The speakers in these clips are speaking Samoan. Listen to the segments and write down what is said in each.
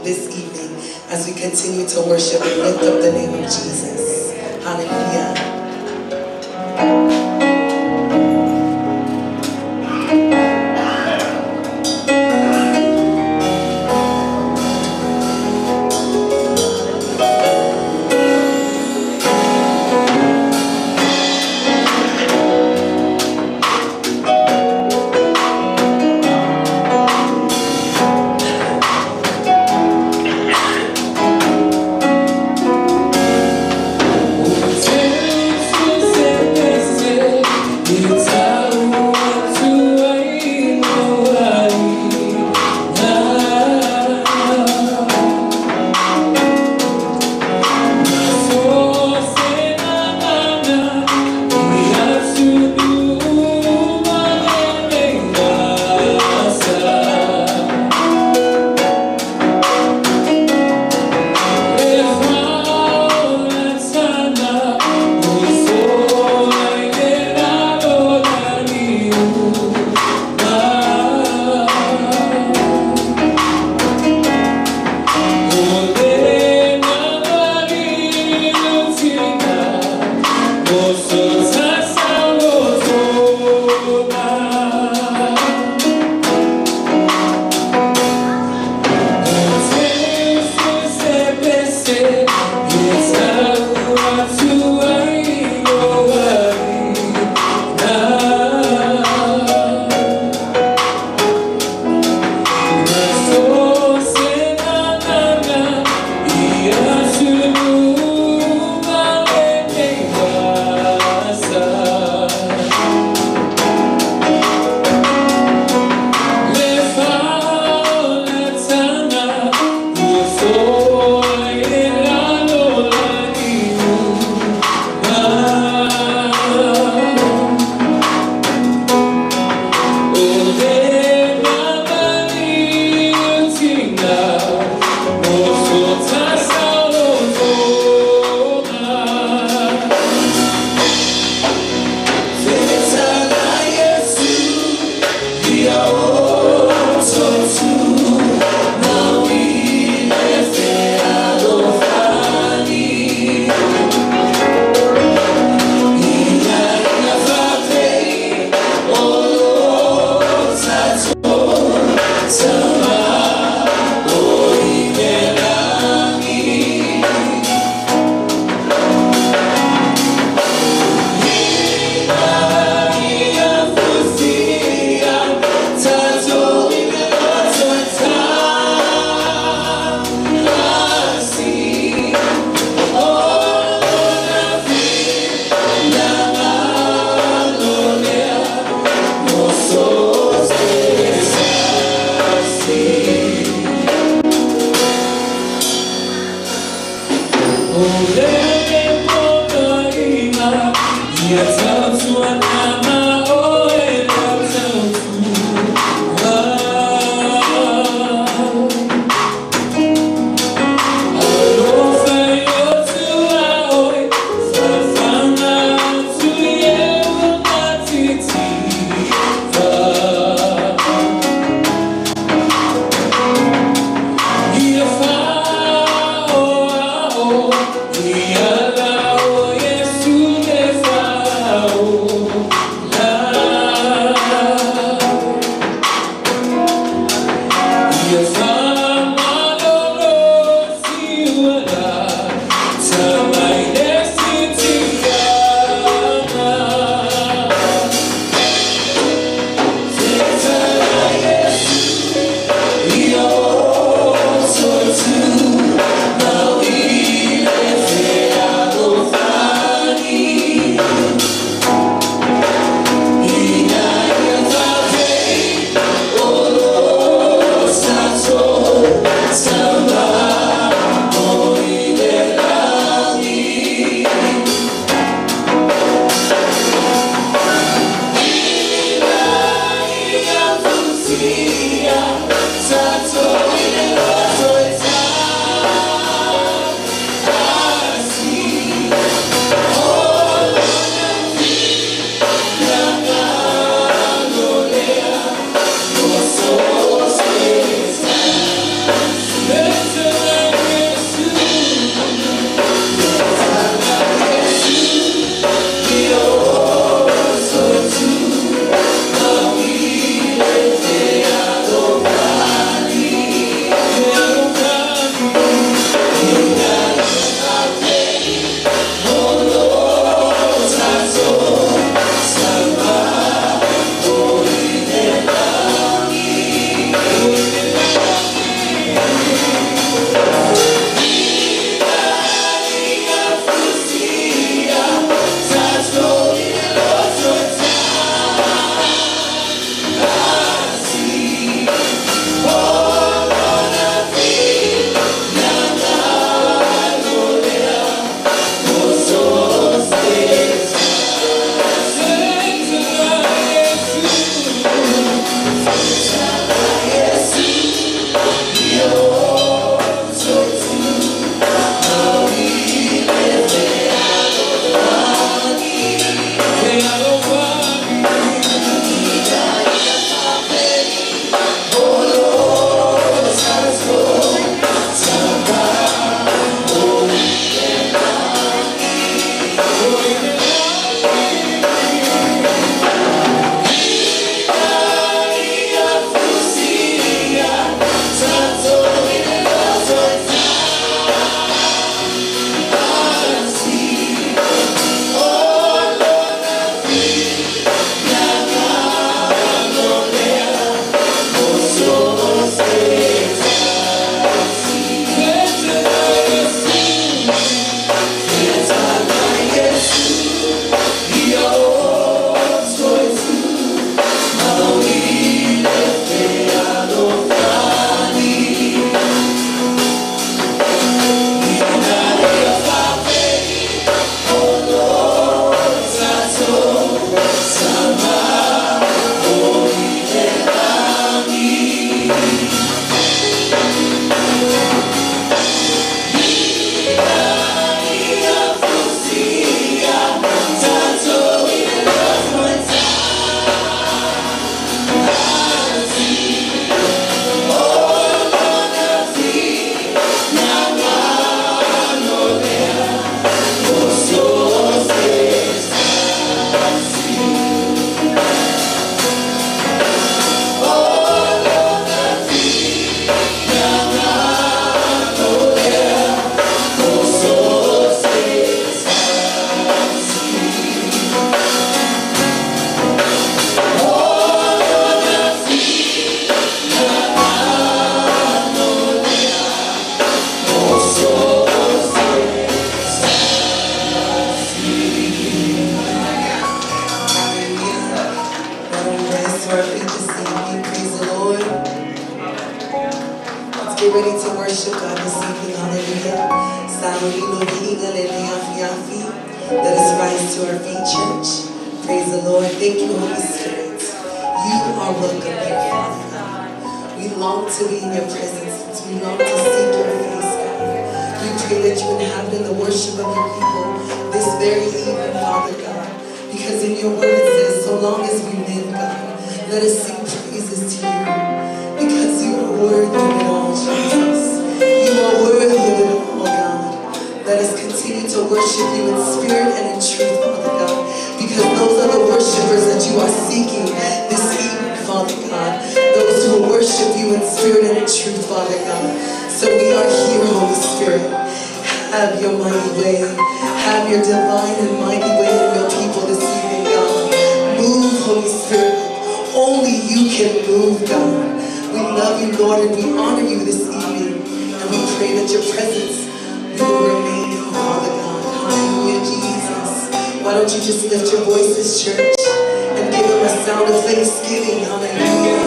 this evening as we continue to worship and lift up the name of Jesus. Hallelujah. We're ready to worship God this evening. Hallelujah. Let us rise to our feet, church. Praise the Lord. Thank you, Holy Spirit. You are welcome here, Father God. We long to be in your presence. We long to seek your face, God. We pray that you inhabit in the worship of your people this very evening, Father God. Because in your word it says, so long as we live, God, let us sing praises to you. Because you are worthy of it all, Jesus. You are worthy of it all, God. Let us continue to worship you in spirit and in truth, Father God. Because those are the worshipers that you are seeking this evening, Father God. Those who will worship you in spirit and in truth, Father God. So we are here, Holy Spirit. Have your mighty way. Have your divine and mighty way in your people this evening, God. Move, Holy Spirit. Only you can move, God. We love you, Lord, and we honor you this evening. And we pray that your presence will remain, Father God. Hallelujah, Jesus. Why don't you just lift your voices, church, and give him a sound of thanksgiving. Hallelujah.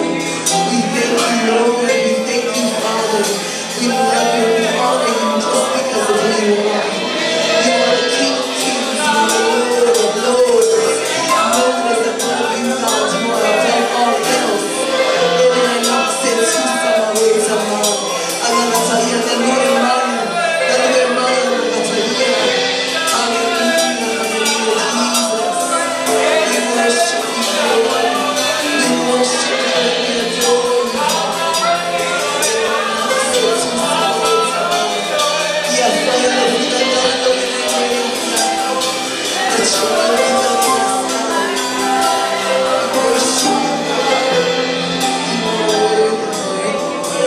We thank you, Lord. We thank you, Father. We love you and we honor you just because of who you are. You are the King of Kings, the Lord of Lords. No one is above you, God. You are above all else. Hallelujah, hallelujah, Jesus. We worship you, Lord. We worship you and we adore you. Let your will be done in us, God. We worship you, God. You are worthy, worthy,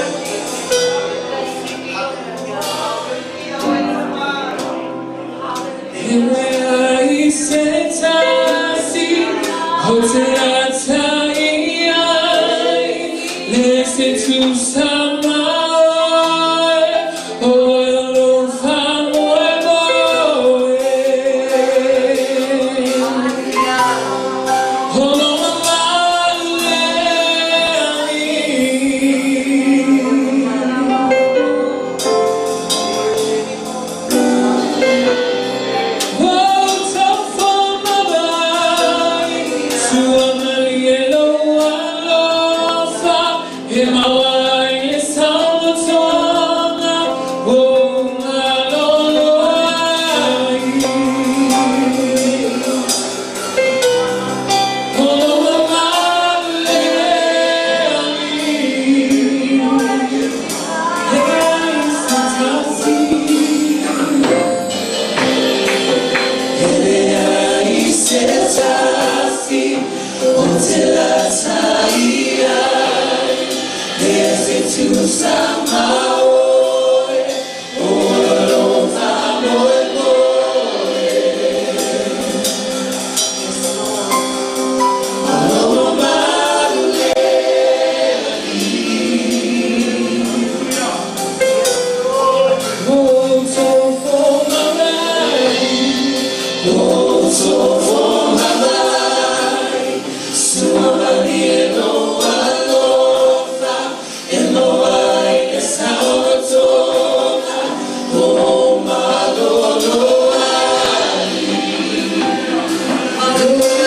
Hallelujah.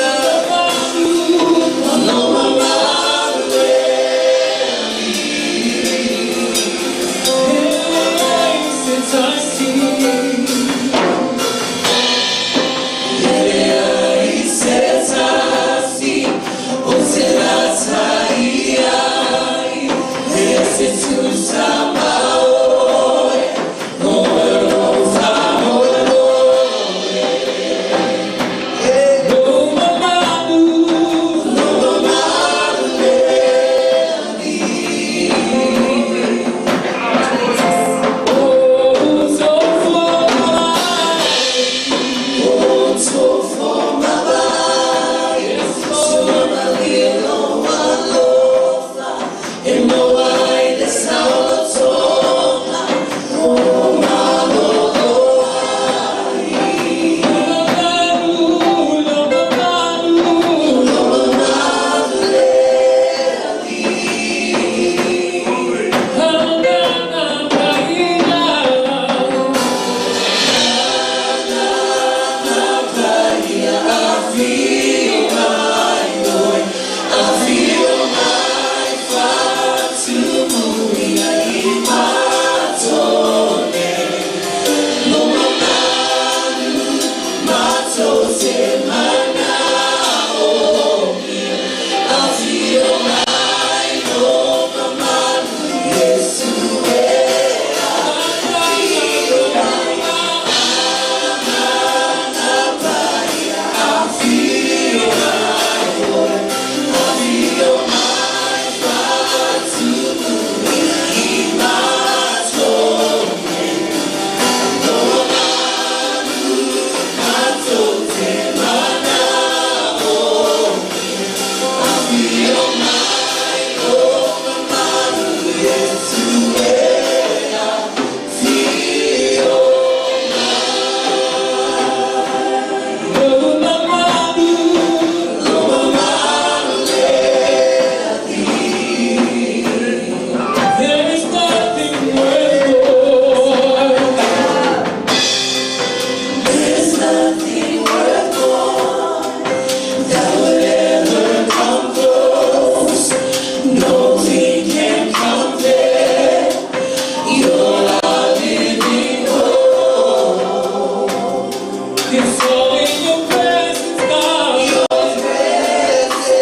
It's all in your presence, God. Your presence,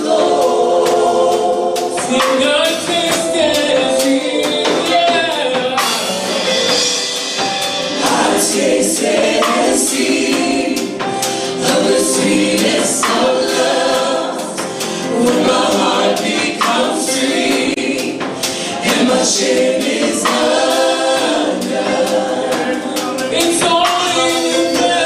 Lord. Sing, I taste and see, yeah. I taste and see of the sweetest of love. When my heart becomes free and my shame is undone. It's all in your presence.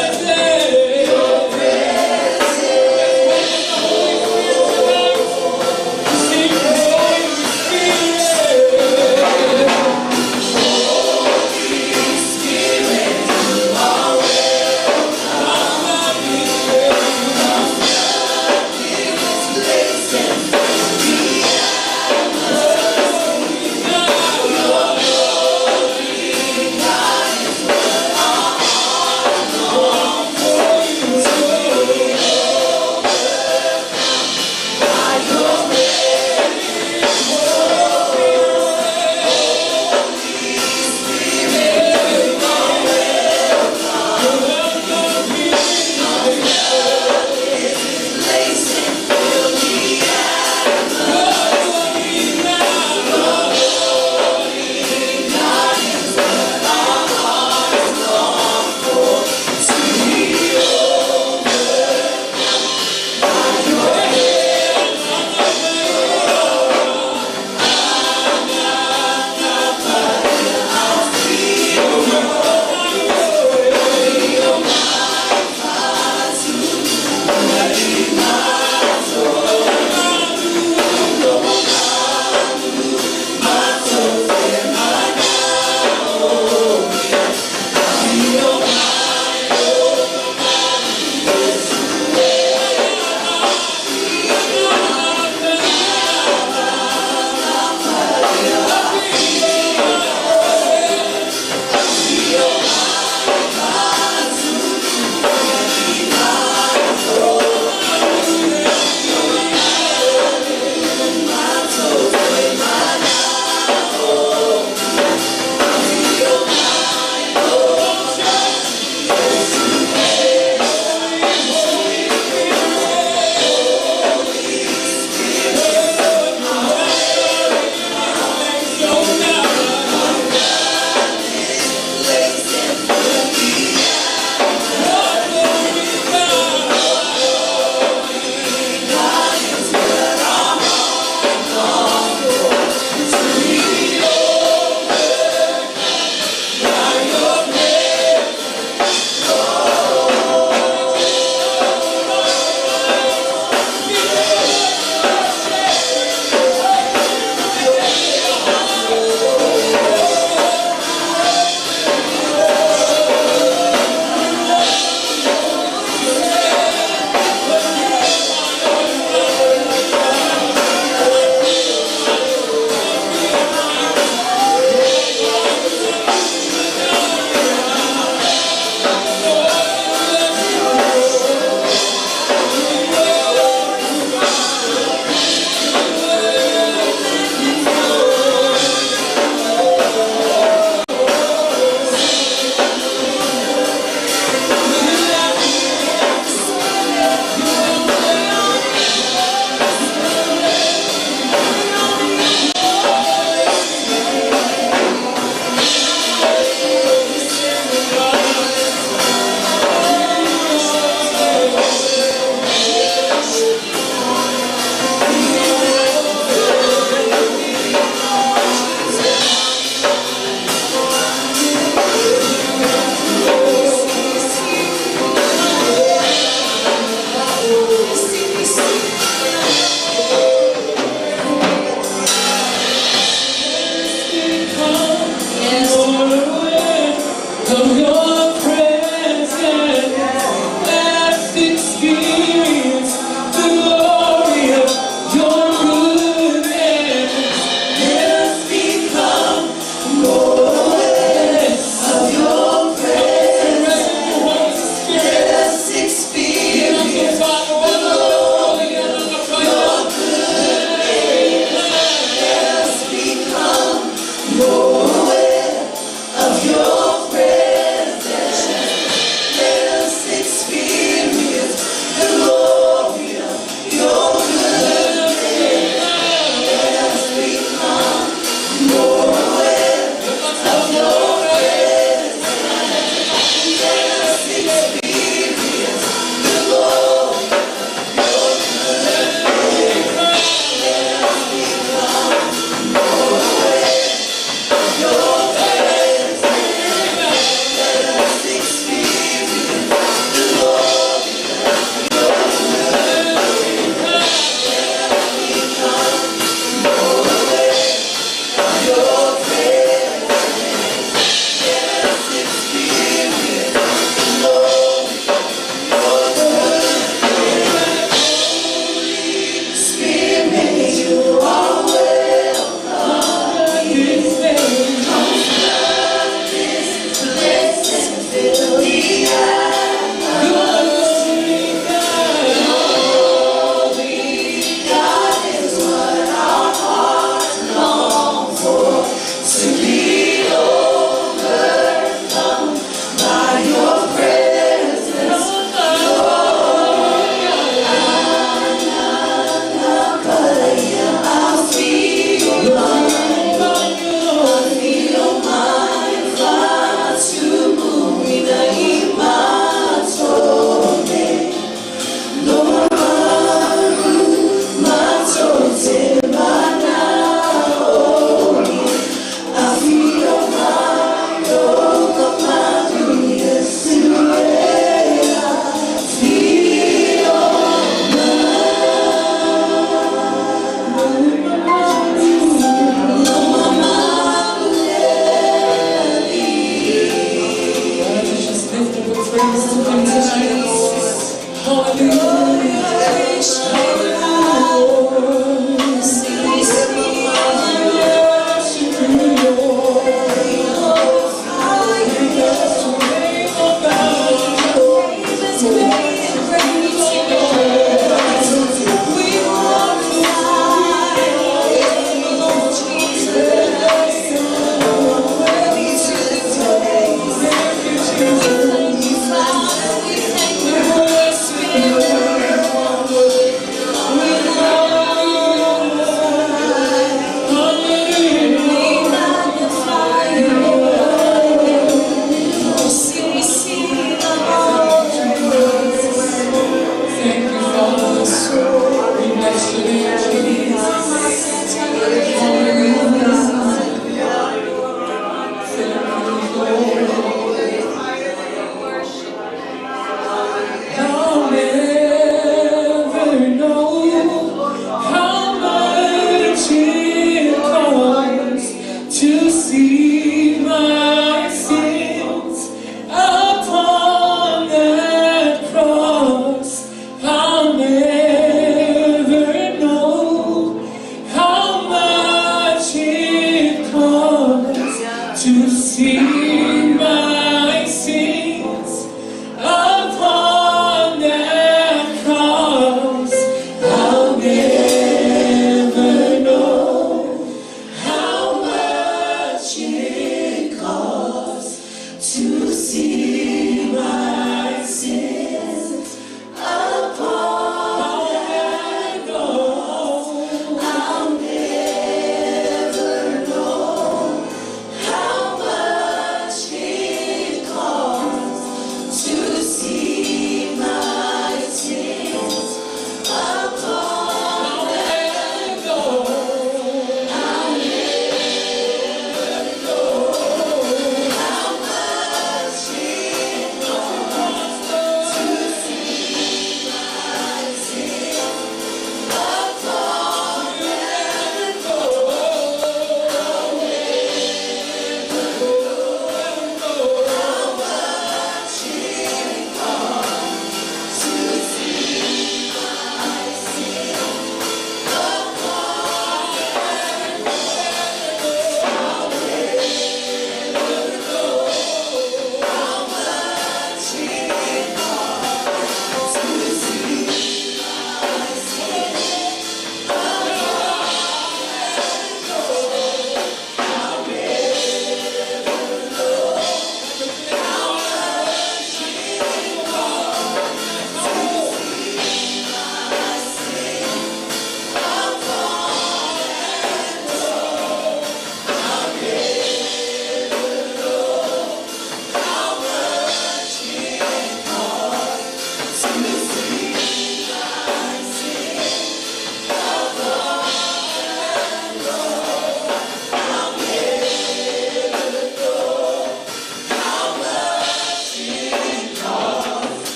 Tonight, Lord. Hallelujah. Worship you, Lord. Bless your name, oh God. We need to lift your name. Thank you, Jesus.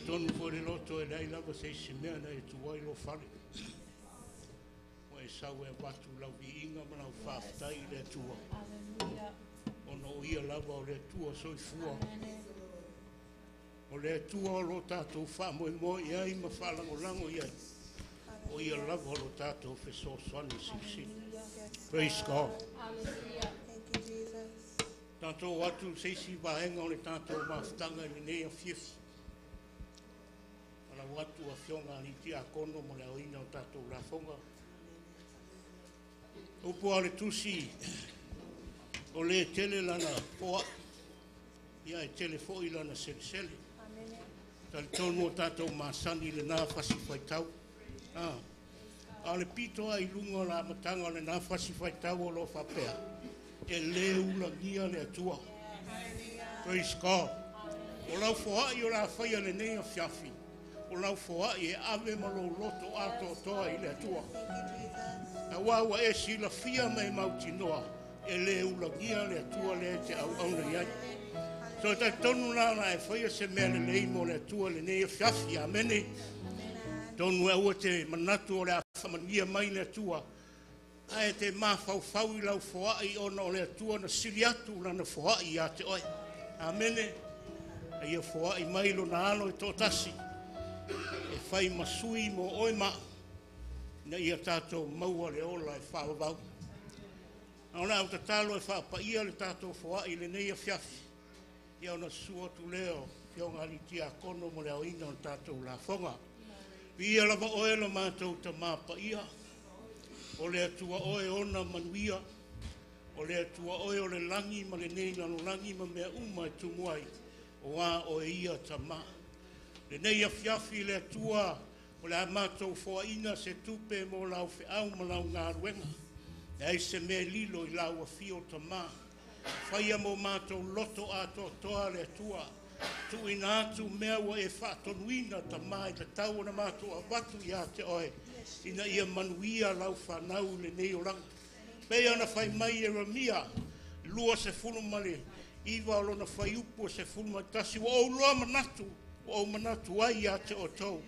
Talitonu foi le loto e leai lava se isi mea na e tu ai lou fale. Ua e sau e avatu lau viiga ma lau faafetai i le Atua. Ona o ia lava o le Atua soifua. O le Atua o lo tatou faamoemoe i ai ma faalagolago i ai. O ia lava o lo tatou fesoasoani silisili. Praise God. Thank you, Jesus. Tatou atu i se isi vaega o le tatou mafutaga i lenei afiafi. Falau atu afioga a alii tiakono mo le aoina o tatou lafoga. Upu a o le tusi, o le tele lana foai, ia e tele foi lana selesele. Talitonu o tatou masani i lena fasi faitau. A o le pito lava i luga o le amataga o lena fasi faitau o lo o faapea, e le ulagia le Atua. Praise God. O lau foai o le a faia lenei afiafi, o lau foai e ave ma lou loto atoatoa i le Atua. Aua ua e silafia ma e mautinoa, e le ulagia le Atua lea e te auauna i ai. So e talitonu la o le a e faia se mea lelei mo le Atua lenei afiafi. Amene. Tonu e aua te manatu o le a faamanuia mai le Atua, ae te mafaufau i lau foai ona o le Atua na sili atu lana foai ia te oe. Amene. A ia foai mai lona alo e toatasi e fai ma sui mo oe ma au, ina ia tatou maua le ola e faavavau. A o le au tatalo e faapaia le tatou foai i lenei afiafi, ia ona susu atu lea o afioga alii tiakono mo le aoina o le tatou lafoga. Viia lava oe lo matou Tama Paia, o le Atua oe ona manuia, o le Atua oe o le lagi ma lenei lalolagi ma mea uma e tumu ai, o a oe ia Tama. Lenei afiafi le Atua o le a matou foaina se tupe mo lau feau ma lau galuega. Leai se mea lilo i lau afio Tama. Faia mo matou loto atoatoa le Atua. Tuuina atu mea ua e faatonuina Tama i tatau ona matou avatu ia te oe, ina ia manuia lau fanau i lenei olaga. Pei ona fai mai Ieremia 29 o lona fuaiupu 11, ua ou loa manatu, ua ou manatu ai ia te outou.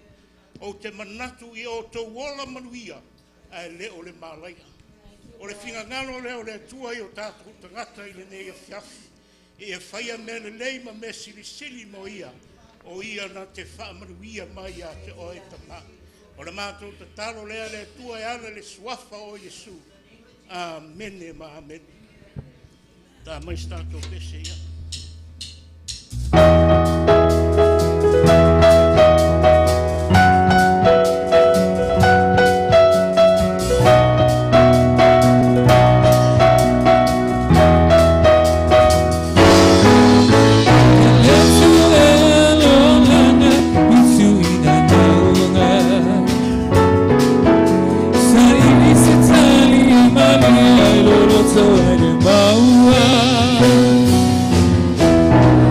Ou te manatu i outou ola manuia, ae le o le malaia. O le finagalo lea o le Atua i o tatou tagata i lenei afiafi. Ia faia mea lelei ma mea silisili mo ia, o ia na te faamanuia mai ia te oe Tama. O le matou tatalo lea le Atua e ala le suafa o Iesu. Amene ma amene. Ta mai se tatou pese ia.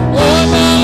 O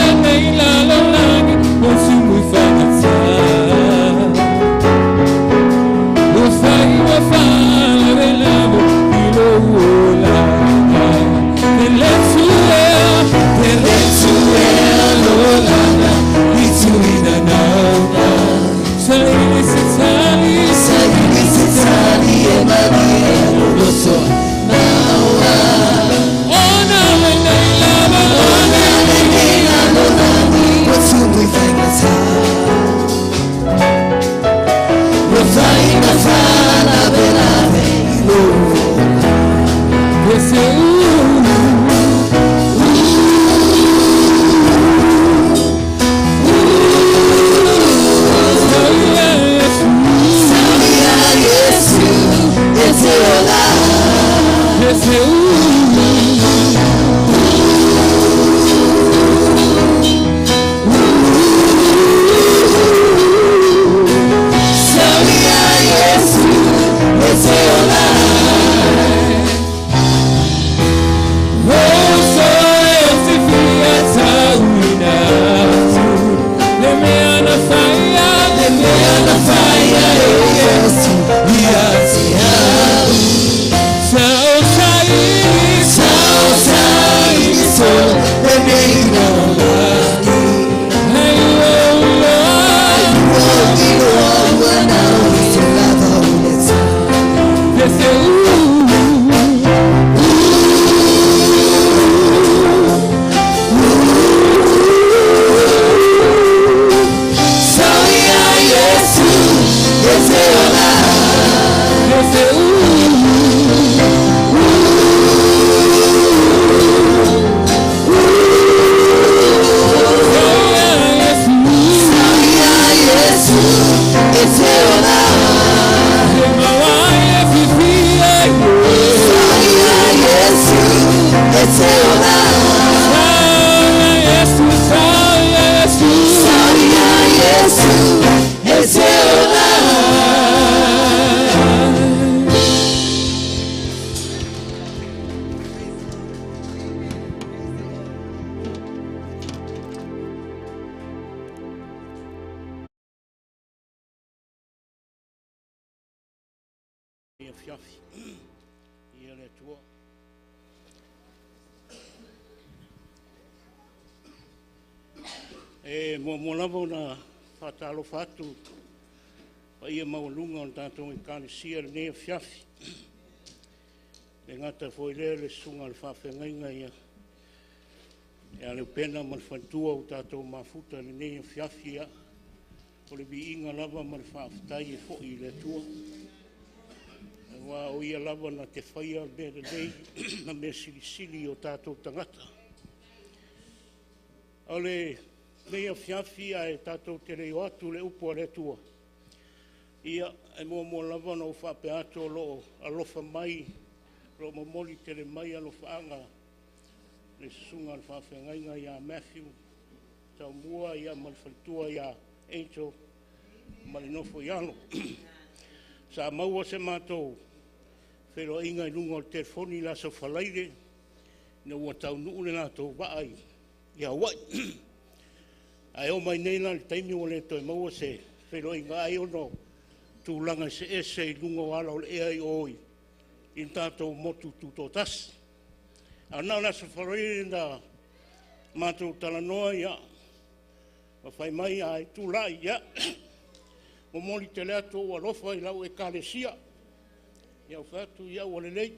Afiafi. Ia le Atua. E muamua lava ona faatalofa atu paia maualuga o le tatou Ekalesia i lenei afiafi. E le gata foi i lea le susuga i le faafeagaiga ia Leupena ma le faletua ua tatou mafuta i lenei afiafi. Ia, o le viiga lava ma le faafetai e foi i le Atua, aua o Ia lava na te faia mea lelei ma mea silisili i o tatou tagata. O lenei afiafi ae tatou te le i o atu i le upu a le Atua, ia, e muamua lava ona ou faapea atu o lo o alofa mai, o lo o momoli tele mai alofaaga i le susuga i le faafeagaiga ia Mathew Taumua ma le faletua ia Angel ma le nofo i alo. Sa maua se matou feiloaiga i luga o le telefoni i le aso Faraile ina ua taunuu le latou vaa i Hawaii. Ae oo mai nei la i le taimi ua le toe maua se feiloaiga, ai ona o tulaga eseese i luga o ala o le ea i o i le tatou motu tutoatasi. Ae na o le aso Faraile na matou talanoa ma fai mai a e tulai, ia, momoli tele atu ou alofa i lau Ekalesia. Ia, ou fai atu, ia ua lelei.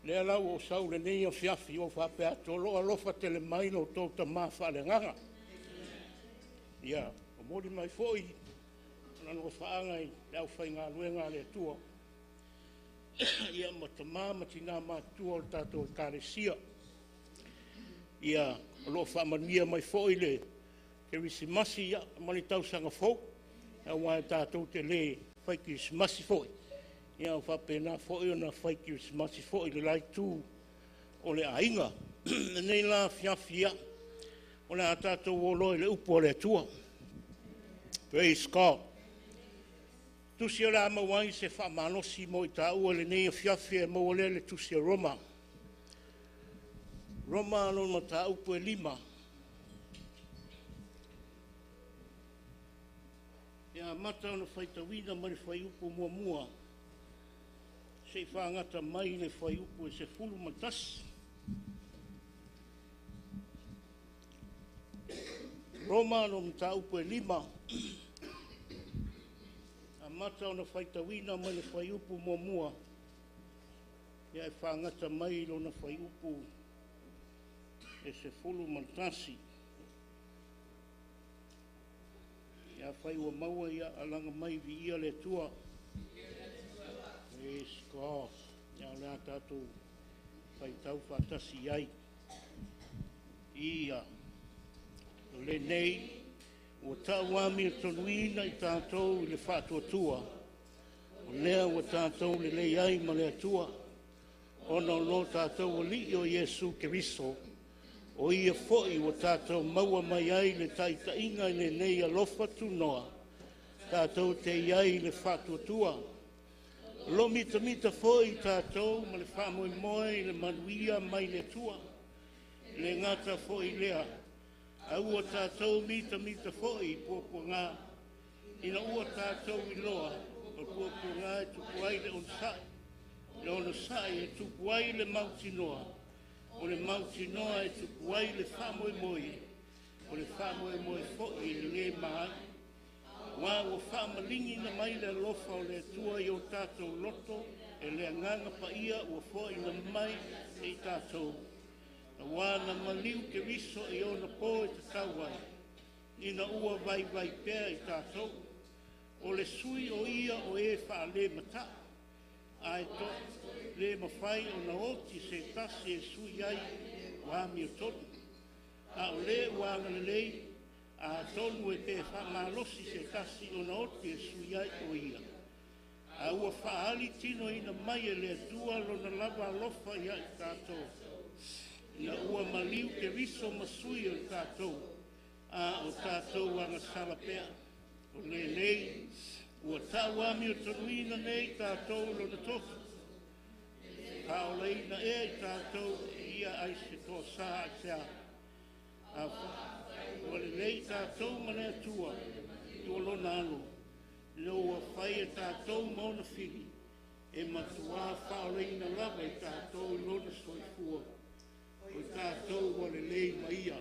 O lea la ua ou sau i lenei afiafi ou faapea atu, o lo o alofa tele mai lo outou tama faaleagaga. Ia momoli mai foi ona alofaaga i le aufaigaluega a le Atua ma tama ma tina matutua o le tatou Ekalesia. Ia, o lo o faamanuia mai foi le Kerisimasi ma le tausaga fou, aua tatou te le fai kerisimasi foi, a ua faapena foi ona fai kerisimasi foi i le la itu o le aiga. I lenei la afiafi, ia, o le a tatou o loa i le upu a le Atua. Praise God. Tusi o le a maua ai se faamalosi mo i taua i lenei afiafi e maua lea i le tusi a Roma. Roma lona mataupu e 5. E amata ona faitauina mai le fuaiupu 1 seia fagata mai le fuaiupu e 11. Roma lona mataupu e 5, amata ona faitauina mai le fuaiupu 1 e fagata mai lona fuaiupu e 11. Ia, afai ua maua, ia alaga mai, viia le Atua. Praise God. Ia, o le a tatou faitau faatasi ai. Ia, o lenei ua tau amiotonu i tatou i le faatuatua, o lea ua tatou lelei ai ma le Atua, ona o lo tatou Alii o Iesu Keriso, o Ia foi ua tatou maua mai ai le taitaiga i lenei alofa tunoa, tatou te i ai i le faatuatua. O lo o mitamita foi i tatou ma le faamoemoe i le manuia mai le Atua. E le gata foi i lea, a ua tatou mitamita foi i puapuaga, ina ua tatou iloa o puapuaga e tupu ai le onosai, le onosai e tupu ai le mautinoa, o le mautinoa e tupu ai le faamoemoe, o le faamoemoe foi e le maai. Aua ua faamaligi mai le alofa o le Atua i o tatou loto e le Agaga Paia ua foaina mai e i tatou, aua na maliu Keriso i ona po e tatau ai, ina ua vaivai pea i tatou. O le sui o ia o e faalemata'u, ae to le mafai ona oti se tasi e sui ai ua amiotonu. A o le ua agalelei, atonu e pe faamalosi se tasi ona oti e sui ai o ia. A ua faaali tinoina mai e le Atua lona lava alofa ia i tatou, ina ua maliu Keriso ma sui o i tatou, a o tatou agasala pea. O lenei ua tau amiotonuina nei tatou lona toto, faaolaina ea i tatou e ia ai se toasā aisea. A ua lelei tatou ma le Atua i o lona alo, ina ua fai e tatou ma ona fili, E matuā faaolaina lava i tatou i Lona soifua, o i tatou ua lelei ma Ia.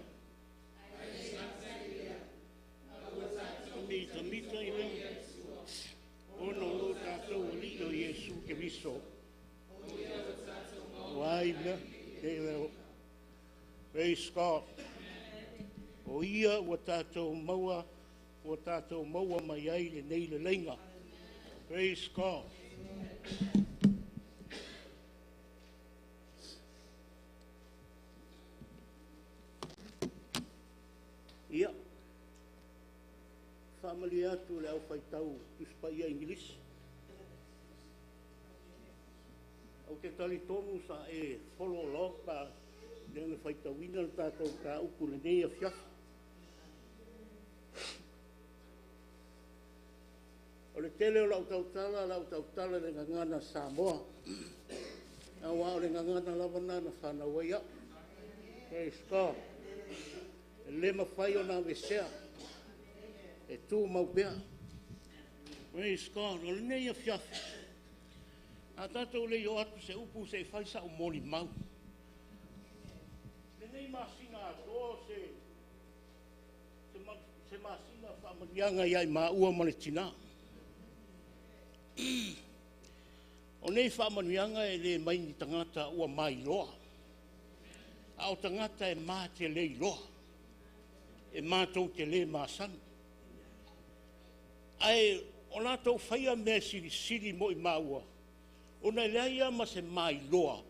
Mitamita i lea, ona o lo tatou Alii o Iesu Keriso. O ai mea? Praise God. O Ia ua tatou maua, ua tatou maua mai ai lenei leleiga. Praise God. Ia, faamalie atu le au faitau Tusi Paia Igilisi. Ou te talitonu sa e follow along pa lea na faitauina le tatou mataupu i lenei afiafi. O le tele o lau tautala, o le a ou tautala i le gagana Samoa, aua o le gagana lava lena na fanau ai au. Praise God. E le mafai ona aveesea, e tumau pea. Praise God. O lenei afiafi, a tatou le i oo atu se upu se i fai sau molimau. Lenei masina atoa se masina faamanuiaga ia i maua ma le tina. O nei faamanuiaga e le mai ni tagata ua mailoa, a o tagata e ma te le iloa, e matou te le masani. Ae o latou faia mea silisili mo i maua, ona e leai lava ma se mailoa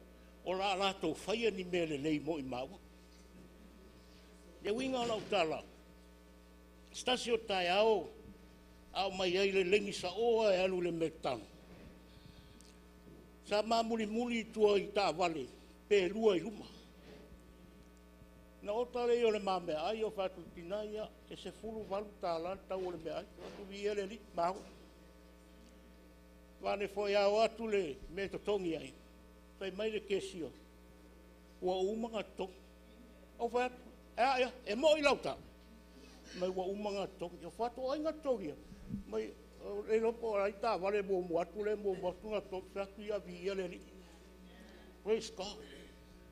o le a latou faia ni mea lelei mo i maua. Le uiga o lau tala, se tasi o taeao a o mai ai le laini saoa e alu i le McDonald, sa ma mulimuli i tua i taavale pe lua i luma. Na ota lea o le ma meaai, ou fai atu, tina ia, e $18 le tau o le meaai. Ou fai atu, viia le Alii, ma o. Vave ane foi lava o atu le mea e totogi ai, fai mai le cashier, ua uma ona totogi. Ou fai atu, e a ea, e moi lau tala? Fai mai ua uma ona totogi. Ou fai atu, o ai na totogia? Fai mai, e le iloa po o ai le taavale muamua atu lea e muamua atu ona totogi. Ou fai atu, ia viia le Alii. Praise God.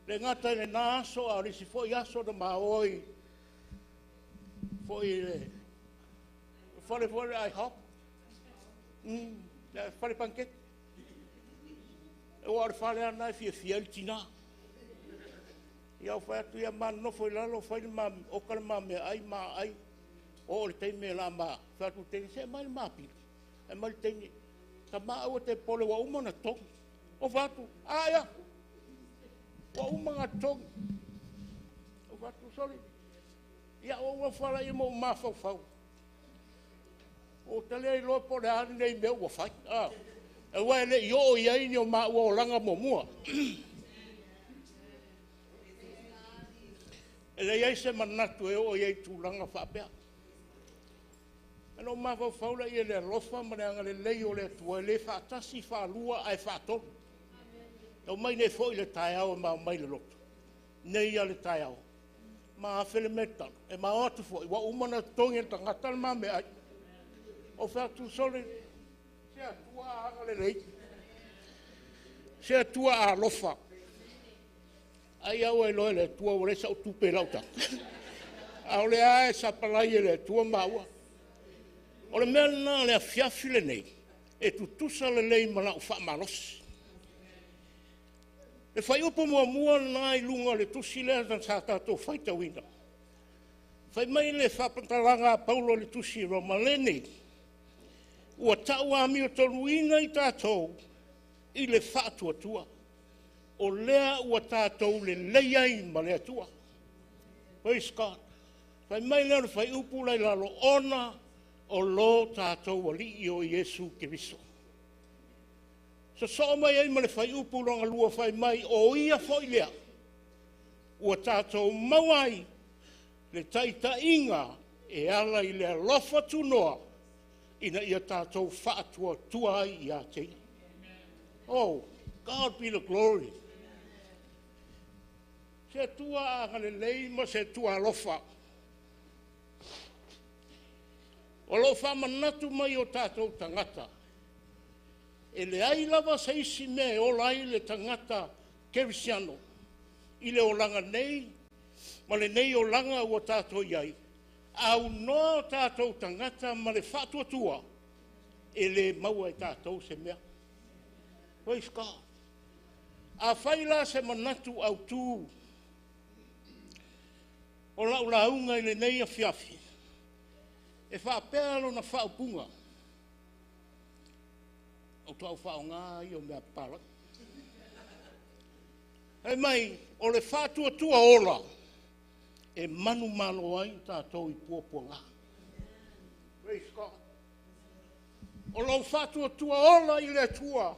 Le gata i lena aso, a o le isi foi aso na ma o ai foi i le fale foi le IHOP, le fale panikeke. Aua o le fale lava lena e fiafia ai le tina. Ia ou fai atu, ia ma nonofo i lalo fai le ma, oka le ma meaai, ma ai. Oo i le taimi o le a ma, fai atu i le teine, se aumai le ma pili. Aumai le teine, tama aua te popole ua uma ona totogi. Ou fai atu, a ia, ua uma ona totogi. Ou fai atu, sole, ia ou ofo ala ia ma ou mafaufau. Ou te le iloa po o le a lenei mea ua fai. Aua e le i oo i ai ni o maua olaga muamua. E leai se manatu e oo i ai i tulaga faapea. Ona ou mafaufau lea i le alofa ma le agalelei o le Atua, e le faatasi, faalua ae faatolu. E omai nei foi le taeao e ma omai le lotu, nei lava le taeao, ma afe le McDonald, e ma o atu foi, ua uma ona totogi e le tagata le ma meaai. Ou fai atu, sole, se Atua a agalelei, se Atua a alofa. Ai au e iloa e le Atua ua leai sau tupe i lau tala. A o lea e sapalai e le Atua maua. O le mea lena o le afiafi lenei, e tutusa lelei ma lau faamalosi. Le fuaiupu muamua lena i luga o le tusi lea sa tatou faitauina. Fai mai le faamatalaga a Paulo i le tusi Roma lenei, ua tau amiotonuina i tatou i le faatuatua, o lea ua tatou lelei ai ma le Atua. Praise God. Fai mai lea o le fuaiupu la i lalo, ona o lo tatou Alii o Iesu Keriso. Sosoo mai ai ma le fuaiupu lona lua, fai mai, o ia foi lea ua tatou maua ai le taitaiga e ala i le alofa tunoa ina ia tatou faatuatua ai ia te ia. Oh, God be the glory. Se Atua agalelei ma se Atua alofa. O lo o faamanatu mai o tatou tagata. E leai lava se isi mea e ola ai le tagata kerisiano i le olaga nei ma lenei olaga ua tatou i ai, aunoa o tatou tagata ma le faatuatua, e le maua e tatou se mea. Praise God. Afai la se manatu autu o lau lauga i lenei afiafi, e faapea lona faaupuga, o tau faaaoga ia o mea papalagi. Fai mai, o le faatuatua ola e manumalo ai tatou i puapuaga. Praise God. O lou faatuatua ola i le Atua,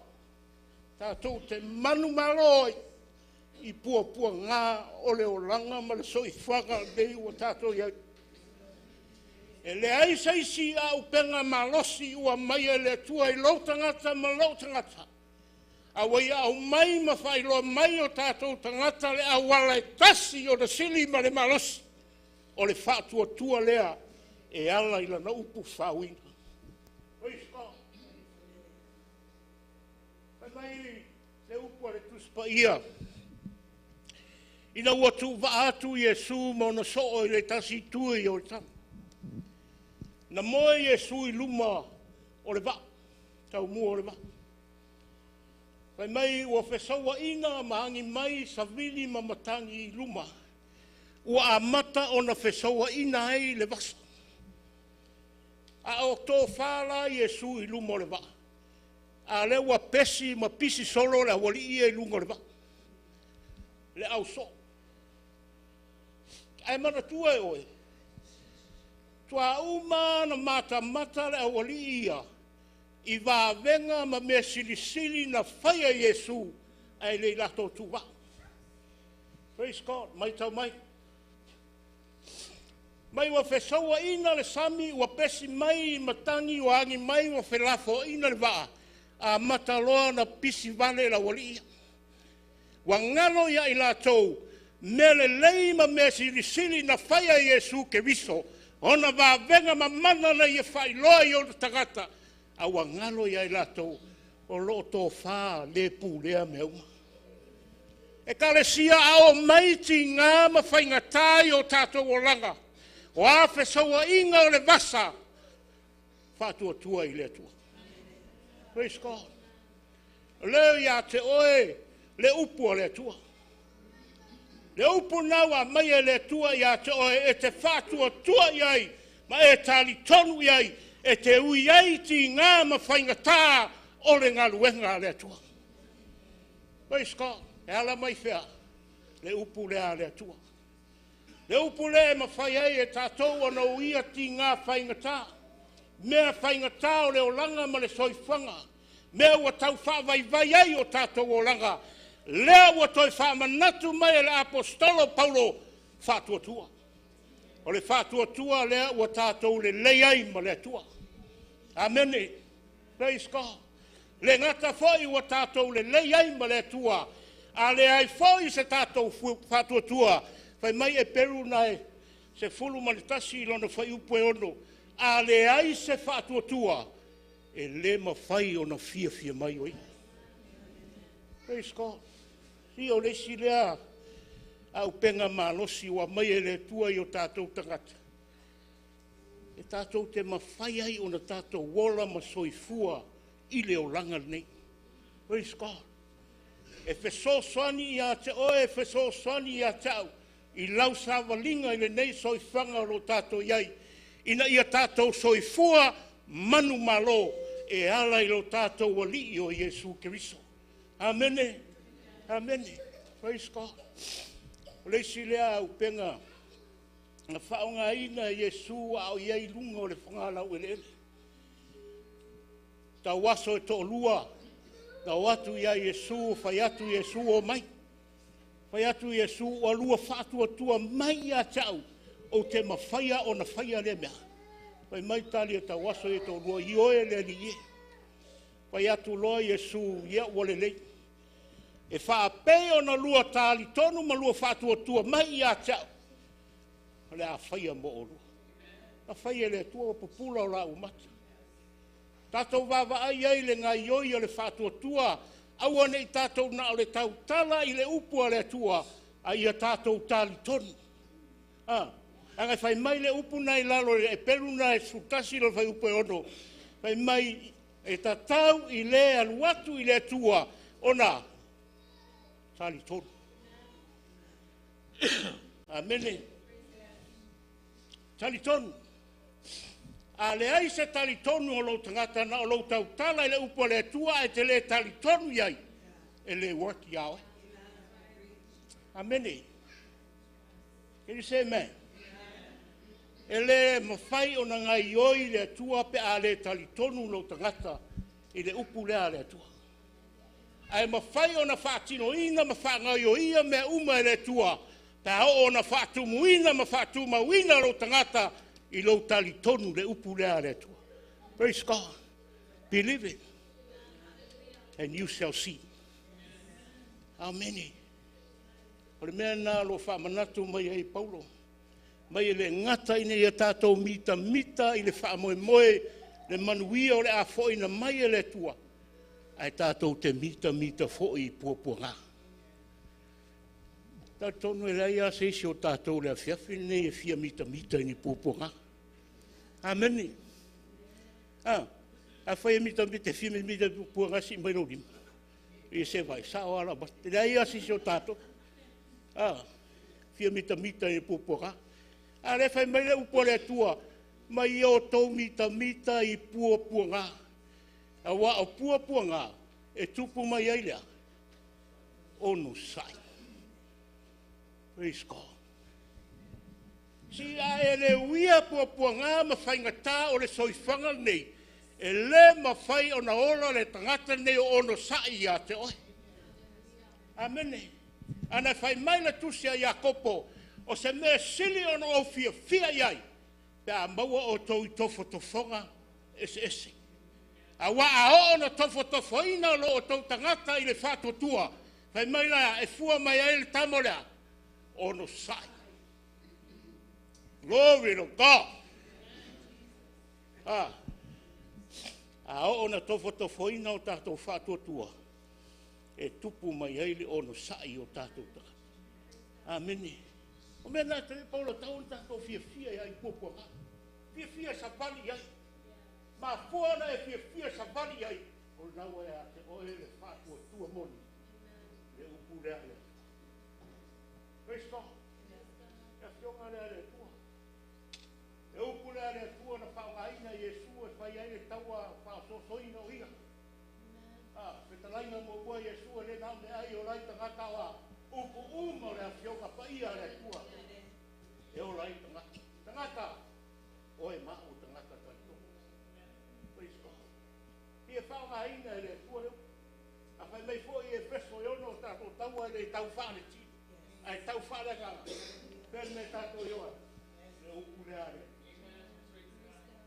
tatou te manumalo ai i puapuaga o le olaga ma le soifuaga lenei ua tatou i ai. E leai se isi auupega malosi ua aumaia e le Atua i lou tagata ma lou tagata, a ua ia aumai ma faailoa mai o tatou tagata le auala e tasi ona sili ma le malosi, o le faatuatua lea e ala i lana upu faauuina. Praise God. Fai mai le upu a le Tusi Paia, ina ua tuuvaa atu Iesu ma ona soo i le tasi itu o Ioritana. Na moe Iesu i luma o le vaa, taumua o le vaa. Fai mai ua fesauaina ma agi mai savili ma matagi i luma, ua amata ona fesauaina ai le vasa. A o tofa la Iesu i luma o le vaa, a lea ua pesi ma pisi solo le aualii ia i luga o le vaa, le ausoo. Ae manatua e oe, tua uma na matamata le aualii ia i vavega ma mea silisili na faia e Iesu ae le i latou tuuvaa. Praise God. Maitau mai. Mai ua fesauaina le sami, ua pesi mai matagi, ua agi mai, ua felafoaina le vaa, amata loa ona pisi vale le aualii ia. Ua galo ia i latou mea lelei ma mea silisili na faia e Iesu Keriso, ona vavega mamana na ia faailoa i ona tagata, a ua galo ia i latou o lo o tofa le pulea mea uma. Ekalesia, a oo mai tiga ma faigata i o tatou olaga, o a fesauaiga o le vasa, faatuatua i le Atua. Praise God. O lea ia te oe le upu a le Atua. Le upu lena ua aumai e le Atua ia te oe e te faatuatua i ai ma e talitonu i ai, e te ui ai tiga ma faigata o le galuega a le Atua. Praise God. E ala mai fea? Le upu lea a le Atua. Le upu lea e mafai ai e tatou ona uia tiga faigata, mea faigata o le olaga ma le soifuaga, mea ua tau faavaivai ai o tatou olaga, lea ua toe faamanatu mai e le Aposetolo Paulo, faatuatua. O le faatuatua lea ua tatou lelei ai ma le Atua. Amene. Praise God. Le gata foi ua tatou lelei ai ma le Atua, a leai foi se tatou faatuatua, fai mai Eperu na e 11 lona fuaiupu e 6, a leai se faatuatua, e le mafai ona fiafia mai o ia. Praise God. Ia o le isi lea auupega malosi ua aumai e le Atua i o tatou tagata, e tatou te mafai ai ona tatou ola ma soifua i le olaga lenei. Praise God. E fesoasoani ia te oe, e fesoasoani ia te au i lau savaliga i lenei soifuaga o lo o tatou i ai, ina ia tatou soifua manumalo e ala i lo tatou Alii o Iesu Keriso. Amene. Amene. Praise God. O le isi lea auupega na faaaogaina e Iesu a o i ai i luga o le fogalau eleele. Tauaso e toalua na o atu ia Iesu, fai atu Iesu, o mai. Fai atu Iesu, ua lua faatuatua mai ia te au, ou te mafaia ona faia lea mea. Fai mai tali e tauaso e toalua, ioe le Alii e. Fai atu loa Iesu, ia ua lelei. E faapei ona lua talitonu ma lua faatuatua mai ia te au, o le a faia mo oulua. Na faia e le Atua ua pupula o la ua mata. Tatou vaavaai ai i le gaoioi o le faatuatua, aua ne i tatou na o le tautala i le upu a le Atua, a ia tatou talitonu. Leaga e fai mai le upu lena i lalo o le Eperu lena e 11 lona fuaiupu e 6, fai mai e tatau i le alu atu i le Atua ona talitonu. Amene. Talitonu. A leai se talitonu o lou tagata na o lou tautala i le upu a le Atua ae te le talitonu i ai, e le work ia oe. Amene. Can you say amen? E le mafai ona gaoioi le Atua pe a le talitonu lou tagata i le upu lea a le Atua. Ae mafai ona faatinoina ma faagaoioia mea uma e le Atua pe a oo ona faatumuina ma faatumauina lou tagata i lou talitonu le upu lea a le Atua. Praise God. Believe it and you shall see. Amene. O le mea lena o lo o faamanatu mai ai Paulo, mai e le gata ina ia tatou mitamita i le faamoemoe le manuia o le a foaina mai e le Atua, ae tatou te mitamita foi i puapuaga. Talitonu e leai lava se isi o tatou i le afiafi lenei e fia mitamita i ni puapuaga. Amene. Afai e mitamita, e fia mitamita i puapuaga, sii mai lou lima. Ia se vaai, sao lava lau. E leai lava se isi o tatou fia mitamita i puapuaga. A o lea e fai mai le upu a le Atua, mai ia outou mitamita i puapuaga. Aua o puapuaga e tupu mai ai lea, onosai. Praise God. Si a e le uia puapuaga ma faigata o le soifuaga lenei, e le mafai ona ola le tagata lenei o onosai ia te oe. Amene. Ana fai mai le tusi a Iakopo, o se mea sili ona ou fiafia i ai, pe a maua outou i tofotofoga eseese. Aua a oo ona tofotofoina lo outou tagata i le faatuatua, fai mai la, e fua mai ai le tama o lea, onosai. Glory to God. A oo ona tofotofoina o tatou faatuatua, e tupu mai ai le onosai o tatou tagata. Amene. O mea na te Paulo tau ona tatou fiafia i ai puapuaga. Fiafia savali i ai. Mafua ona e fiafia savali i ai, o lena ua ia te oe le faatuatua moni. Le upu lea le. Praise God. E afioga lea le Atua. Le upu lea le Atua na faaaogaina Iesu e fai ai le taua faaososoina o ia. Fetalaiga muamua Iesu e le na o meaai o lai tagata oa upu uma o le afioga paia a le Atua. E ola ai tagata. Tagata, oe ma'u tagata talitonu. Praise God. Ia faaaogaina e le Atua le upu. A fai mai foi e Efeso e 6 o tatou taua e le tau faaleti. Ae tau faaleagaga. Pea le mea tatou i oa. Le upu lea le.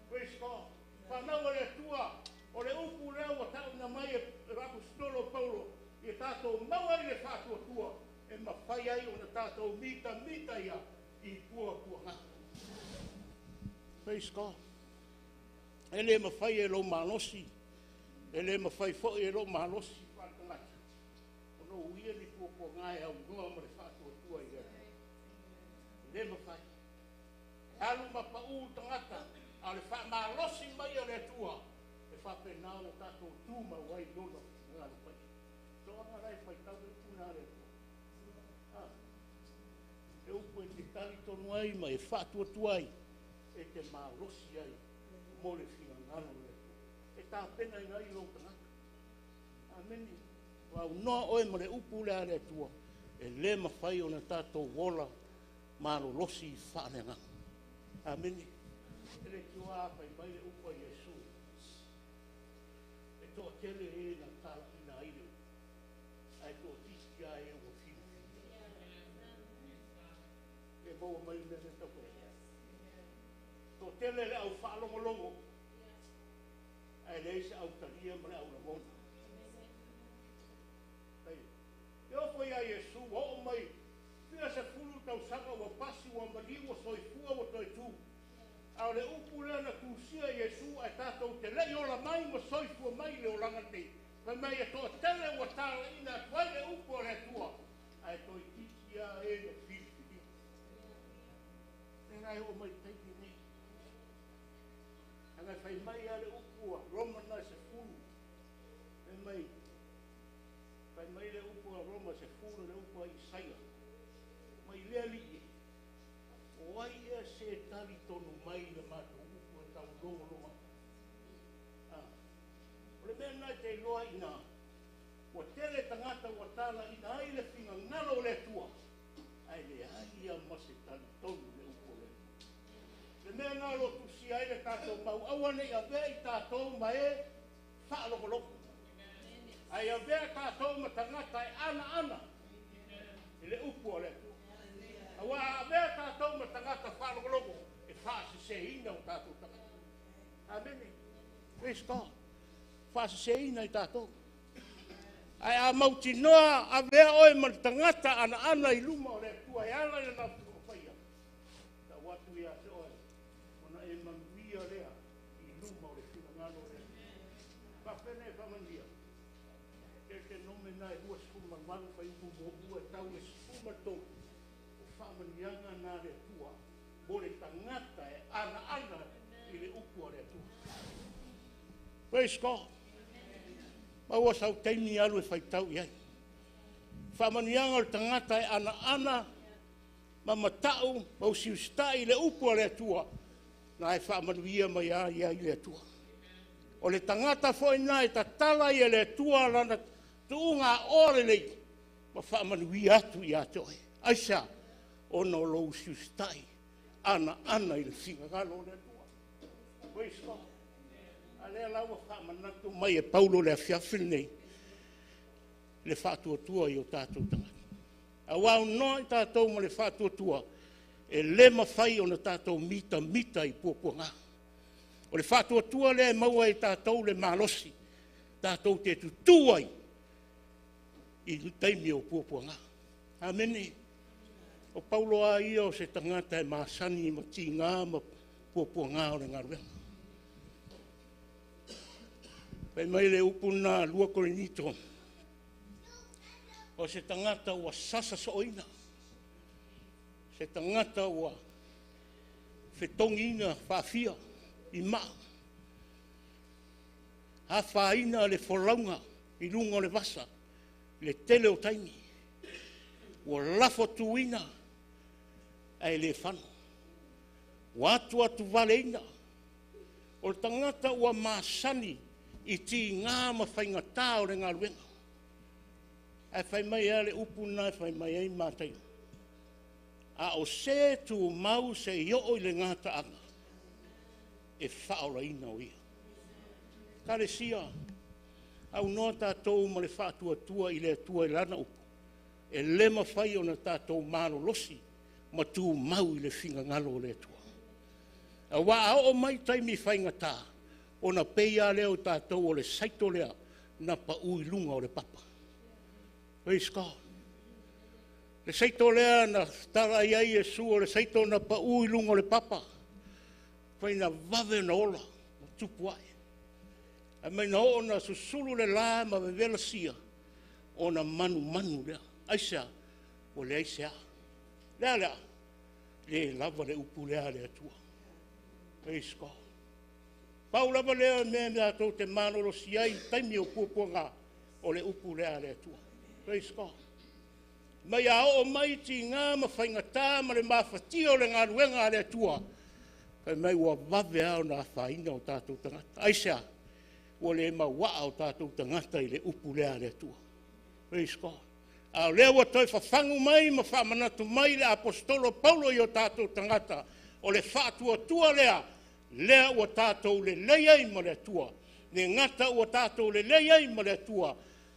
Praise God. Whanau o le Atua, o le upu lea ua tauna mai e Apostolo Paulo, ia tatou maua i le faatuatua, e mafai ai ona tatou mitamita ia i puapuaga. Praise God. E le mafai e lou malosi, e le mafai foi e lou malosi faaletagata, ona uia ni puapuaga e aunoa ma le faatuatua i le Atua. E le mafai. Alu ma pau tagata, a o le faamalosi mai o le Atua, e faapena ona tatou tumau ai lona finagalo paia. Toaga la e faitau le upu lena a le Atua. E upu e te talitonu ai ma e faatuatua ai, e te malosi ai mo le finagalo o le Atua. E tapenaina ai lou tagata. Amene. Ua aunoa oe ma le upu lea a le Atua, e le mafai ona tatou ola malolosi faaleagaga. Amene. E le tioa fai mai le upu a Iesu. E toatele e na talaina ai le upu, ae toatiti lava e ua filifili. E maua mai le mea lea tau fai atu. Toatele le au faalogologo, ae leai se au talia ma le au lagona. E ofo ia Iesu, ua oo mai fia 10 tausaga ua pasi, ua maliu, ua soifua, ua toe tu. A o le upu lea na tusia e Iesu ae tatou te le i ola mai ma soifua mai i le olaga lenei. Fai mai e toatele ua talaiina atu ai le upu a le Atua, ae toeitiiti lava e na filifilia. Lea la e oo mai i le taimi lenei. Leaga e fai mai lava le upu a Roma na e 10, fai mai, fai mai le upu a Roma 10, le upu a Isaia, mai le Alii e, o ai ea se talitonu mai i le matou upu e taulogologo ai? O le mea lena e te iloa ai i ina, ua tele tagata ua talaiina ai le finagalo o le Atua, ae leai lava ma se talitonu i le upu a le Atua. O le mea lena o lo o tusia ai le tatou mau, aua ne i avea i tatou ma e faalogologo, ae avea tatou ma tagata e anaana i le upu a le Atua. Aua a avea tatou ma tagata faalogologo, e faaseseina o tatou tagata. Amene. Praise God. Faaseseina i tatou. Ae a mautinoa avea oe ma le tagata anaana i luma o le Atua e ala i lana faia, tau atu ia te oe, ona e manuia lea i luma o le finagalo o le Atua. Faapena e faamanuia. Teutenome na e 28 fuaiupu 1 e tau i le 13, o faamanuiaga na a le Atua mo le tagata e anaana i le upu a le Atua. Praise God. Maua sau taimi alu e faitau i ai. Faamanuiaga o le tagata e anaana ma matau ma usiusitai i le upu a le Atua, na e faamanuia mai ai ai le Atua. O le tagata foi na e tatala i le Atua lana tuuga oa lelei ma faamanuia atu ia te oe. Aisea? Ona o lou usiusitai anaana i le finagalo o le Atua. Praise God. A lea la ua faamanatu mai e Paulo le afiafi lenei, le faatuatua i o tatou tagata. Aua aunoa i tatou ma le faatuatua, e le mafai ona tatou mitamita i puapuaga. O le faatuatua lea e maua e tatou le malosi, tatou te tutū ai i le taimi o puapuaga. Amene. O Paulo lava ia o se tagata e masani ma tiga ma puapuaga o le galuega. Fai mai le upu lena 2 Korinito, o se tagata ua sasa sooina, se tagata ua fetogiina faafia i maa, afaina le folauga i luga o le vasa i le tele o taimi, ua lafotuina ae le fano, ua atuatuvaleina. O le tagata ua masani i tiga ma faigata o le galuega. Ae fai mai lava le upu lena e fai mai ai Mataio, a o se tumau se i oo i le gataaga, e faaolaina o ia. Ekalesia, aunoa tatou ma le faatuatua i le Atua i lana upu, e le mafai ona tatou malolosi ma tumau i le finagalo o le Atua. Aua a oo mai taimi faigata, ona pei lava lea o tatou o le saito lea na pau i luga o le papa. Praise God. Le saito lea na tala i ai Iesu, o le saito na pau i luga o le papa, fai na vave na ola, na tupu ai. Ae mai na oo na susulu le la ma vevela sia, ona manumanu lea. Aisea? Ua leai se aa. Lea lea, le lava le upu lea a le Atua. Praise God. Pau lava lea mea tatou te malolosi ai i taimi o puapuaga, o le upu lea a le Atua. Praise God. Mai a oo mai tiga ma faigata ma le mafatia o le galuega a le Atua, fai mai ua vave lava ona afaina o tatou tagata. Aisea? Ua le mauaa o tatou tagata i le upu lea a le Atua. Praise God. A o lea ua toe fafagu mai ma faamanatu mai le aposetolo Paulo i o tatou tagata, o le faatuatua lea, lea ua tatou lelei ai ma le Atua. Le gata ua tatou lelei ai ma le Atua,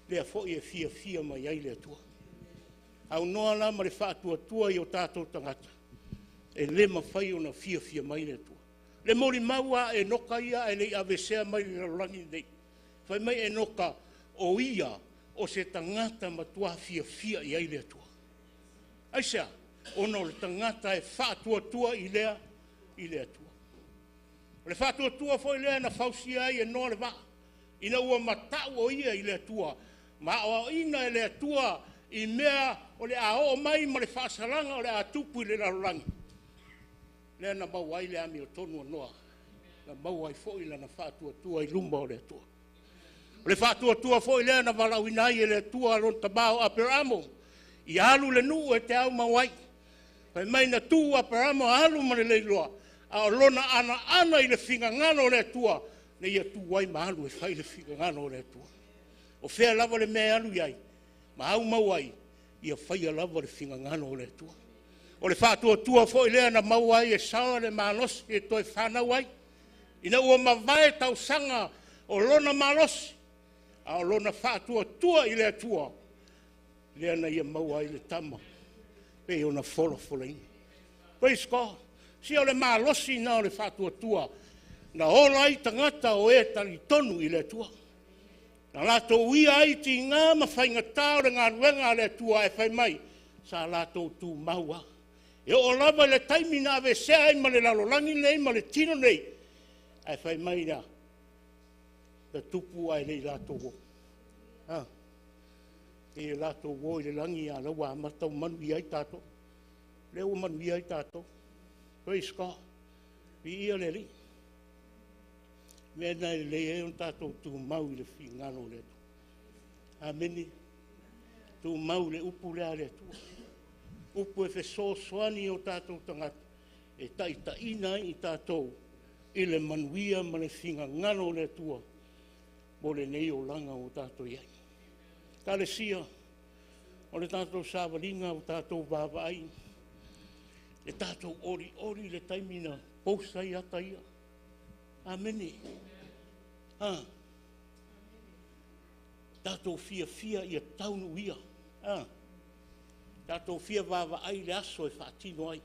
lea foi e fiafia mai ai le Atua. Aunoa la ma le faatuatua i o tatou tagata, e le mafai ona fiafia mai le Atua. Le molimau a Enoka ia ae le i aveesea mai le lalolagi lenei. Fai mai Enoka, o ia o se tagata matua fiafia i ai le Atua. Aisea? Ona o le tagata e faatuatua i le Atua. O le faatuatua foi lea na fausia ai e Noa le vaa, ina ua matau o ia i le Atua, ma aoaoina e le Atua i mea o le a oo mai ma le faasalaga o le a tupu i le lalolagi, lea na maua ai le amiotonu a Noa, na maua ai foi lana faatuatua i luma o le Atua. O le faatuatua foi lea na valaauina ai e le Atua lona tama o Aperamo, ia alu i le nuu e te aumau ai. Fai mai na tu Aperamo alu ma le leiloa, a o lona anoano i le finagalo o le Atua, na ia tu ai ma alu e fai le finagalo o le Atua. O fea lava le mea e alu i ai ma aumau ai, ia faia lava le finagalo o le Atua. O le faatuatua foi lea na maua ai e Sara le malosi e toe fanau ai, ina ua mavae tausaga o lona malosi, a o lona faatuatua i le Atua, lea na ia maua ai le tama pei ona folafolaina. Praise God. Se o le malosi lena o le faatuatua na ola ai tagata o e talitonu i le Atua. Na latou uia ai tiga ma faigata o le galuega a le Atua, ae fai mai, sa latou tumau lava. E oo lava i le taimi na aveesea ai ma le lalolagi lenei ma le tino lenei, ae fai mai na tupu ae le i latou o. E latou o i le lagi a o la ua amata ona manuia ai tatou. O lea ua manuia ai tatou. Praise God. Viia le Alii. O le mea lena e lelei ai ona tatou tumau i le finagalo o le Atua. Amene. Tumau i le upu lea a le Atua. Upu e fesoasoani i o tatou tagata e taitaiina ai i tatou i le manuia ma le finagalo o le Atua mo lenei olaga ua tatou i ai. Ekalesia, o le tatou savaliga ua tatou vaavaai, e tatou olioli i le taimi na post ai ata ia. Amene. Tatou fiafia ia taunuuia. Tatou fia vaavaai i le aso e faatino ai.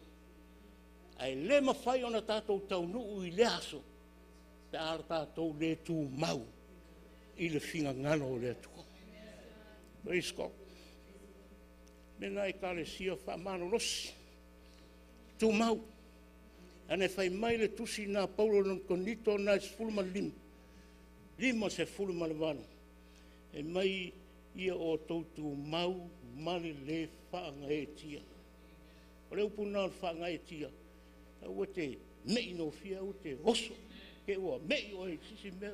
Ae le mafai ona tatou taunuu i lea aso pe a tatou le tumau i le finagalo o le Atua. Praise God. Mena Ekalesia faamalolosi, tumau. Ana e fai mai le tusi na Paulo i Korinito na 15, 58, e mai ia outou tumau ma le le faagaeetia. O le upu lena o le faagaeetia, aua te mei gofie, aua te oso, te ua mei oe i sisi mea,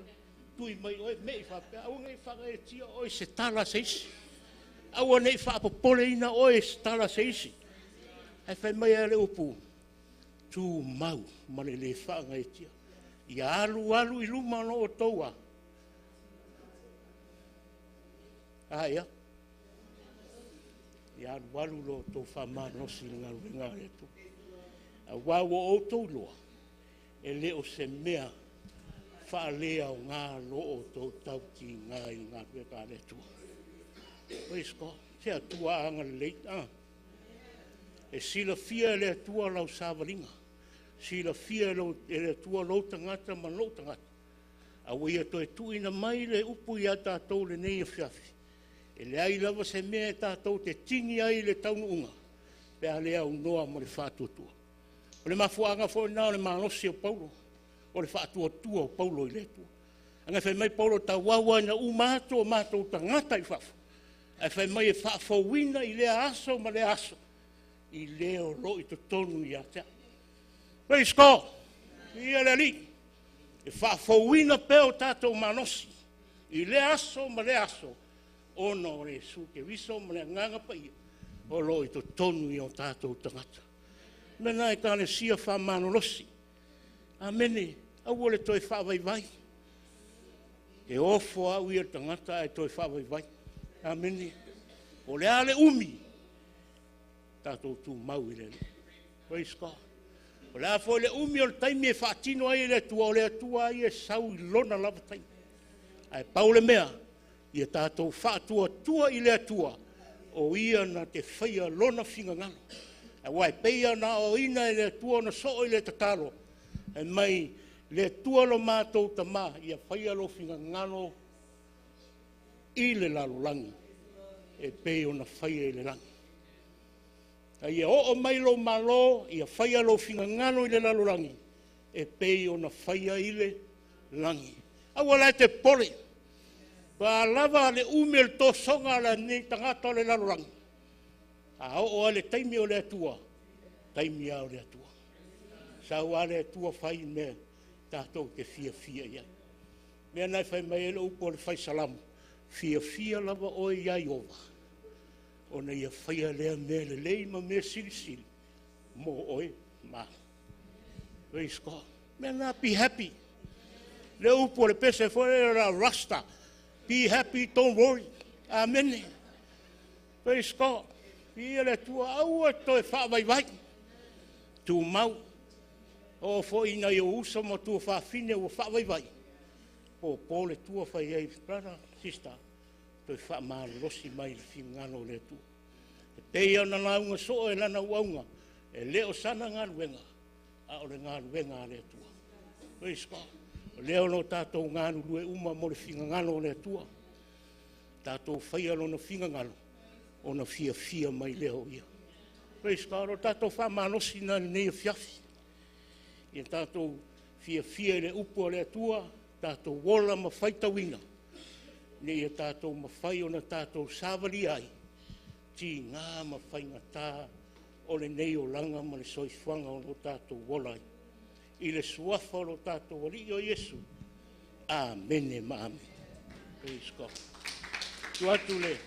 tui mai oe mei faapea, aua ne i faagaeetia oe i se tala a se isi. Aua ne i faapopoleina oe i se tala a se isi. Ae fai mai lava le upu, tumau ma le le faagaeetia. Ia alu alu i luma lo outou a. A ia. Ia alu alu lo outou faamalosi i le galuega a le Atua. Aua ua outou iloa, e le o se mea faaleaoga lo outou tautiga i le galuega a le Atua. Praise God. Se Atua agalelei. E silafia e le Atua lau savaliga. Silafia e le Atua lou tagata ma lou tagata. A ua ia toe tuuina mai le upu ia tatou lenei afiafi. E leai lava se mea e tatou te tini ai i le taunuuga, pe a le aunoa ma le faatuatua. O le mafuaaga foi lena o le malosi o Paulo, o le faatuatua o Paulo i le Atua. Ana fai mai Paulo, tauau ina uma atu o matou tagata i fafo, ae fai mai e faafouina i lea aso ma lea aso, i le o lo i totonu ia te au. Praise God! Ia le Alii, e faafouina pea o tatou malosi i lea aso ma lea aso, ona o Iesu Keriso ma le Agaga Paia o lo o i totonu i o tatou tagata. Mena Ekalesia faamalolosi. Amene. Aua le toe faavaivai. E ofo au ia le tagata ae toe faavaivai. Amene. O le a le umi, tatou tumau i le Alii. Praise God. O le a foi le umi o le taimi e faatino ai e le Atua, o le Atua ia e sau i lona lava taimi. Ae pau le mea, ia tatou faatuatua i le Atua, o ia na te faia lona finagalo. Aua e pei ona aoaoina e le Atua ona soo i le tatalo, e mai le Atua lo matou tama, ia faia lo finagalo i le lalolagi, e pei ona faia i le lagi. A ia oo mai lou malo, ia faia lou finagalo i le lalolagi, e pei ona faia i le lagi. Aua la e te popole, pe a lava le umi o le tosoga a lenei tagata o le lalolagi, a oo lava i le taimi o le Atua, taimi lava o le Atua. Sau lava le Atua fai le mea tatou te fiafia i ai. O le mea lena e fai mai ai le upu a le Fai Salamo, fiafia lava oe ia Ieova, ona ia faia lea mea lelei ma mea silisili mo oe ma au. Praise God. O le mea lena, be happy. Le upu o le pese foi lea o le Rasta, be happy, don't worry. Amene. Praise God. Viia le Atua, aua e toe faavaivai. Tumau. Oo foi i nai ou uso ma tuafafine ua faavaivai, po le tua fai ai, brother, sister, toe faamalolosi mai i le finagalo o le Atua. E pei ona lauga soo e lana auauna, e le o sana galuega, a o le galuega a le Atua. Praise God. O lea o lo o tatou galulue uma mo le finagalo o le Atua. Tatou faia lona finagalo, ona fiafia mai lea o Ia. Praise God. O tatou faamalosi lena i lenei afiafi. Ia tatou fiafia i le upu a le Atua, tatou ola ma faitauina, ina ia tatou mafai ona tatou savalia ai tiga ma faigata o lenei olaga ma le soifuaga o lo o tatou ola ai. I le suafa o lo tatou Alii o Iesu. Amene ma amene. Praise God. Tuu atu le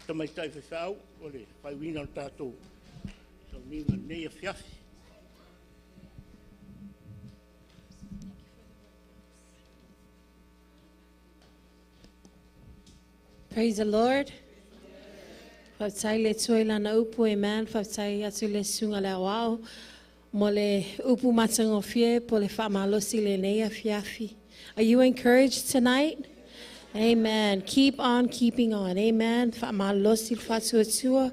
tamaitai faifeau o le faaiuina o le tatou sauniga i lenei afiafi. Praise the Lord. Faafetai le Atua i lana upu, amen. Faafetai atu le susuga le aoao mo le upu matagofie po le faamalosi lenei afiafi. Are you encouraged tonight? Amen. Keep on keeping on. Amen. Faamalosi le faatuatua.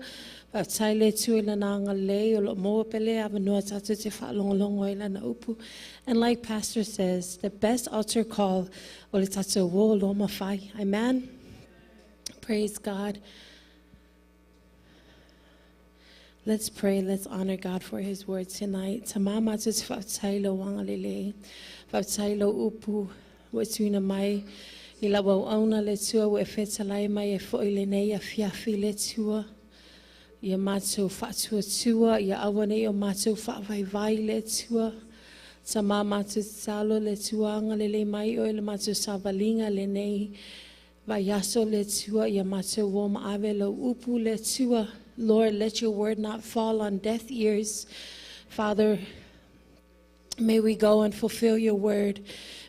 Faafetai le Atua i lana agalelei o lo o maua pea le avanoa tatou te faalogologo ai lana upu. And like Pastor says, the best altar call o le tatou o loa ma fai. Amen. Praise God. Let's pray. Let's honor God for His word tonight. Tama mātou te faafetai lou agalelei. Faafetai lou upu ua tuuina mai i lau auauna le Atua ua e fetalai mai e foi lenei afiafi le Atua. Ia mātou faatuatua, ia aua nei o mātou faavaivai le Atua. Tama mātou tatalo le Atua agalelei mai oe le mātou savaliga lenei. Vaiaso le Atua, ia mātou o maave lau upu le Atua. Lord, let your word not fall on deaf ears. Father, may we go and fulfill your word.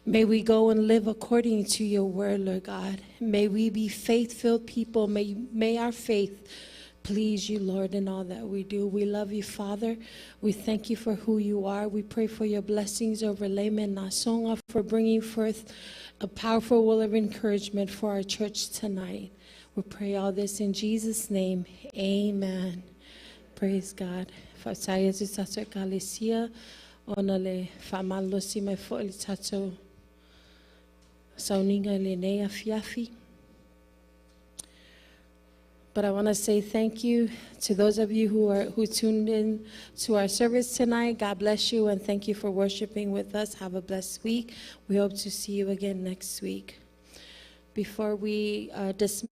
May we go and live according to your word, Lord God. May we be faith-filled people. May our faith please you, Lord, in all that we do. We love you, Father. We thank you for who you are. We pray for your blessings over Layman Nasonga for bringing forth a powerful will of encouragement for our church tonight. We pray all this in Jesus' name. Amen. Praise God. Faafetai atu tatou ekalesia ona le faamalolosi mai foi le tatou sauniga i lenei afiafi. But I want to say thank you to those of you who tuned in to our service tonight. God bless you and thank you for worshiping with us. Have a blessed week. We hope to see you again next week. Before we dismiss,